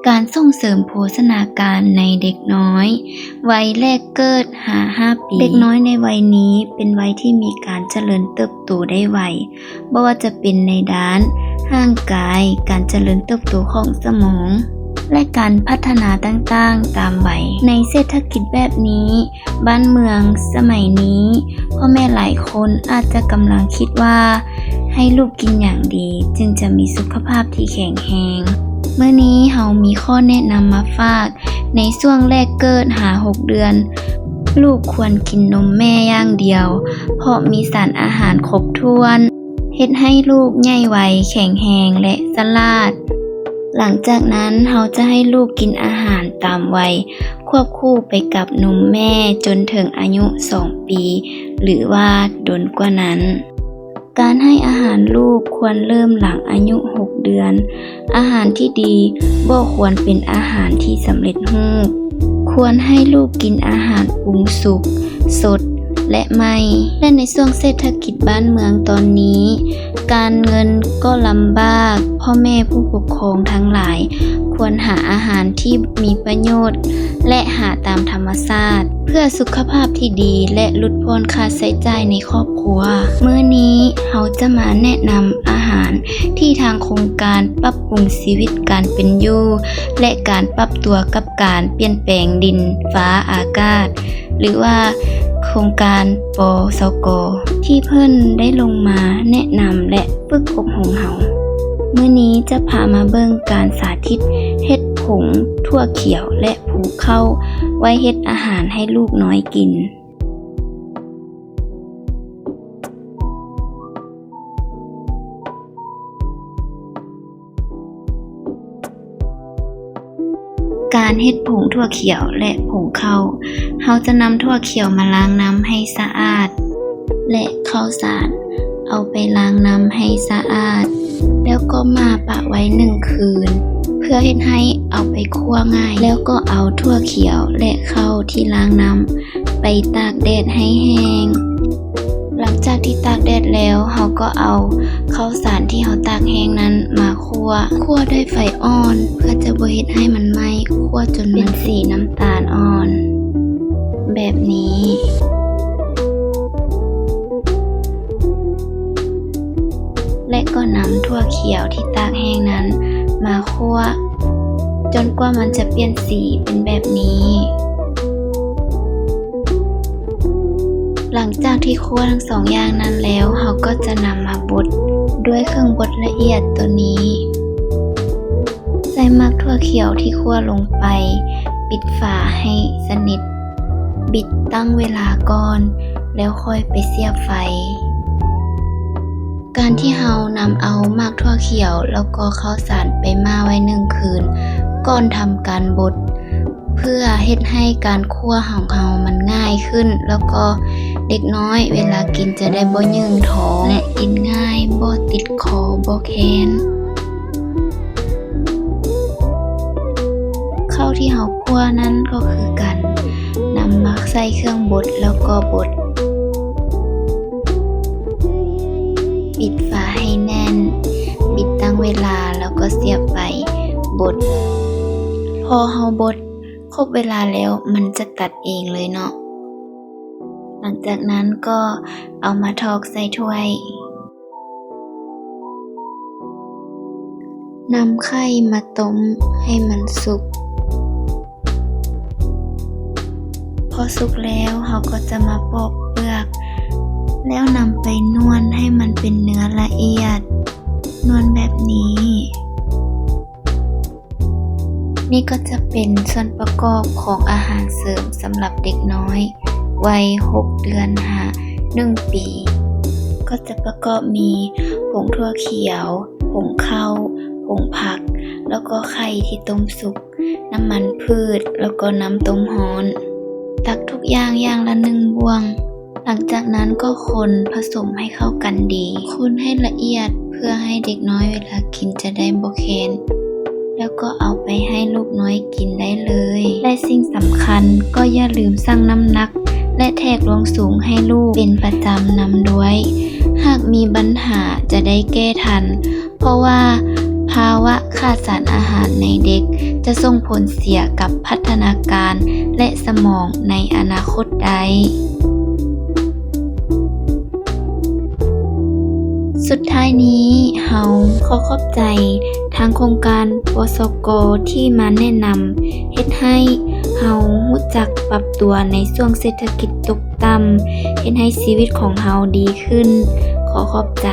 ການສົ່ງເສີມໂພຊະນາການໃນເດັກນ້ອຍ ໄວແລກເກີດ ຫາ ຫ້າປີ. ເດັກນ້ອຍໃນໄວນີ້ເປັນໄວທີ່ມີການຈະເລີນເຕີບໂຕໄດ້ໄວ, ບໍ່ວ່າຈະເປັນໃນດ້ານຮ່າງກາຍ, ການຈະເລີນເຕີບໂຕຂອງສະໝອງ ແລະ ການພັດທະນາຕ່າງໆຕາມໄວ. ໃນເສດຖະກິດແບບນີ້, ບ້ານເມືອງສະໄໝນີ້, ພໍ່ແມ່ຫຼາຍຄົນອາດຈະກຳລັງຄິດວ່າ ໃຫ້ລູກກິນຫຍັງດີ ຈຶ່ງຈະມີສຸຂະພາບທີ່ແຂງແຮງ. ມື້ນີ້ເຮົາມີຂໍ້ແນະນຳມາຝາກ, ໃນຊ່ວງແລກເກີດຫາຫົກເດືອນ, ລູກຄວນກິນນົມແມ່ຢ່າງດຽວ, ເພາະມີສານອາຫານຄົບຖ້ວນ, ເຮັດໃຫ້ລູກໃຫຍ່ໄວ, ແຂງແຮງ ແລະ ສະຫຼາດ. ຫຼັງຈາກນັ້ນເຮົາຈະໃຫ້ລູກກິນອາຫານຕາມໄວ ຄວບຄູ່ໄປກັບນົມແມ່ຈົນເຖິງອາຍຸສອງປີ ຫຼືວ່າດົນກວ່ານັ້ນ. ການໃຫ້ອາຫານລູກຄວນເລີ່ມຫຼັງອາຍຸຫົກເດືອນ. ອາຫານທີ່ດີບໍ່ຄວນເປັນອາຫານທີ່ສຳເລັດຮູບ. ຄວນໃຫ້ລູກກິນອາຫານປຸງສຸກ, ສົດ ແລະ ໃໝ່. ແລະ ໃນຊ່ວງເສດຖະກິດບ້ານເມືອງຕອນນີ້, ການເງິນກໍລຳບາກ, ພໍ່ແມ່ຜູ້ປົກຄອງທັງຫຼາຍຄວນຫາອາຫານທີ່ມີປະໂຫຍດ ແລະ ຫາຕາມທຳມະຊາດ ເພື່ອສຸຂະພາບທີ່ດີ ແລະ ຫຼຸດຜ່ອນຄ່າໃຊ້ຈ່າຍໃນຄອບຄົວ. ມື້ນີ້ເຮົາຈະມາແນະນຳອາຫານທີ່ທາງໂຄງການປັບປຸງຊີວິດການເປັນຢູ່ ແລະ ການປັບຕົວກັບການປ່ຽນແປງດິນຟ້າອາກາດ ຫຼືວ່າໂຄງການ ປສກ ທີ່ເພິ່ນໄດ້ລົງມາແນະນຳ ແລະ ຝຶກອົບຮົມເຮົາ. ມື້ນີ້ຈະພາມາເບິ່ງການສາທິດເຮັດຜົງຖົ່ວຂຽວ ແລະ ຜູເຂົ້າໄວ້ເຮັດອາຫານໃຫ້ລູກນ້ອຍກິນ. ການເຮັດຜົງຖົ່ວຂຽວ ແລະ ຜົງເຂົ້າ. ເຮົາຈະນຳຖົ່ວຂຽວມາລ້າງນ້ຳໃຫ້ສະອາດ ແລະ ເຂົ້າສານເອົາໄປລ້າງນ້ຳໃຫ້ສະອາດ ແລ້ວກໍມາປະໄວ້ໜຶ່ງຄືນ ເພື່ອເຮັດໃຫ້ເອົາໄປຂົ້ວງ່າຍ. ແລ້ວກໍເອົາຖົ່ວຂຽວ ແລະ ເຂົ້າທີ່ລ້າງນ້ຳໄປຕາກແດດໃຫ້ແຫ້ງ. ຫຼັງຈາກທີ່ຕາກແດດແລ້ວ, ເຮົາກໍເອົາເຂົ້າສານທີ່ເຮົາຕາກແຫ້ງນັ້ນມາຂົ້ວ. ຂົ້ວດ້ວຍໄຟອ່ອນ ເພື່ອຈະບໍ່ເຮັດໃຫ້ມັນໄໝ້, ຂົ້ວຈົນເປັນສີນ້ຳຕານອ່ອນແບບນີ້. ແລະ ກໍນຳຖົ່ວຂຽວທີ່ຕາກແຫ້ງນັ້ນມາຂົ້ວ ຈົນກວ່າມັນຈະປ່ຽນສີເປັນແບບນີ້. ຫຼັງຈາກທີ່ຂົ້ວທັງສອງຢ່າງນັ້ນແລ້ວ, ເຮົາກໍຈະນຳມາບົດດ້ວຍເຄື່ອງບົດລະອຽດໂຕນີ້. ໃສ່ໝາກຖົ່ວຂຽວທີ່ຂົ້ວລົງໄປ, ປິດຝາໃຫ້ສະໜິດ, ບິດຕັ້ງເວລາກ່ອນ, ແລ້ວຄ່ອຍໄປສຽບໄຟ. ການທີ່ເຮົານຳເອົາໝາກຖົ່ວຂຽວ ແລ້ວກໍເຂົ້າສານໄປໝ້າໄວ້ໜຶ່ງຄືນ ກ່ອນທຳການບົດ ເພື່ອເຮັດໃຫ້ການຂົ້ວຂອງເຮົາມັນງ່າຍຂຶ້ນ ແລ້ວກໍເດັກນ້ອຍເວລາກິນຈະໄດ້ບໍ່ຍືງທ້ອງ ແລະ ກິນງ່າຍ, ບໍ່ຕິດຄໍ, ບໍ່ແຄ້ນ. ເຂົ້າທີ່ເຮົາຂົ້ວນັ້ນກໍຄືກັນ, ນຳມາໃສ່ເຄື່ອງບົດ ແລ້ວກໍບົດ. ປິດຝາໃຫ້ແໜ້ນ, ບິດຕັ້ງເວລາ ແລ້ວກໍສຽບໄຟບົດ. ພໍເຮົາບົດຄົບເວລາແລ້ວ, ມັນຈະຕັດເອງເລີຍເນາະ. ຫຼັງຈາກນັ້ນກໍເອົາມາຖອກໃສ່ຖ້ວຍ. ນຳໄຂ່ມາຕົ້ມໃຫ້ມັນສຸກ. ພໍສຸກແລ້ວເຮົາກໍຈະມາປອກເປືອກ ແລ້ວນຳໄປນວດໃຫ້ມັນເປັນເນື້ອລະອຽດ, ນວດແບບນີ້. ນີ້ກໍຈະເປັນສ່ວນປະກອບຂອງອາຫານເສີມສຳລັບເດັກນ້ອຍໄວຫົກເດືອນຫາໜຶ່ງປີ. ກໍຈະປະກອບມີຜົງຖົ່ວຂຽວ, ຜົງເຂົ້າ, ຜົງຜັກ, ແລ້ວກໍໄຂ່ທີ່ຕົ້ມສຸກ, ນ້ຳມັນພືດ, ແລ້ວກໍນ້ຳຕົ້ມຮ້ອນ. ຕັກທຸກຢ່າງຢ່າງລະໜຶ່ງບ່ວງ. ຫຼັງຈາກນັ້ນກໍຄົນຜະສົມໃຫ້ເຂົ້າກັນດີ. ຄົນໃຫ້ລະອຽດເພື່ອໃຫ້ເດັກນ້ອຍເວລາກິນຈະໄດ້ບໍ່ແຄ້ນ, ແລ້ວກໍເອົາໄປໃຫ້ລູກນ້ອຍກິນໄດ້ເລີຍ. ແລະ ສິ່ງສຳຄັນກໍຢ່າລືມຊັ່ງນ້ຳໜັກ ແລະ ແທກລວງສູງໃຫ້ລູກເປັນປະຈຳນຳດ້ວຍ. ຫາກມີບັນຫາຈະໄດ້ແກ້ທັນ, ເພາະວ່າພາວະຂາດສານອາຫານໃນເດັກ ຈະສົ່ງຜົນເສຍກັບພັດທະນາການ ແລະ ສະໝອງໃນອະນາຄົດໄດ້. ສຸດທ້າຍນີ້ ເຮົາຂໍຂອບໃຈທາງໂຄງການ ປສກ ທີ່ມາແນະນຳ ເຮັດໃຫ້ເຮົາຮູ້ຈັກປັບຕົວໃນຊ່ວງເສດຖະກິດຕົກຕ່ຳ, ເຮັດໃຫ້ຊີວິດຂອງເຮົາດີຂຶ້ນ. ຂໍຂອບໃຈ.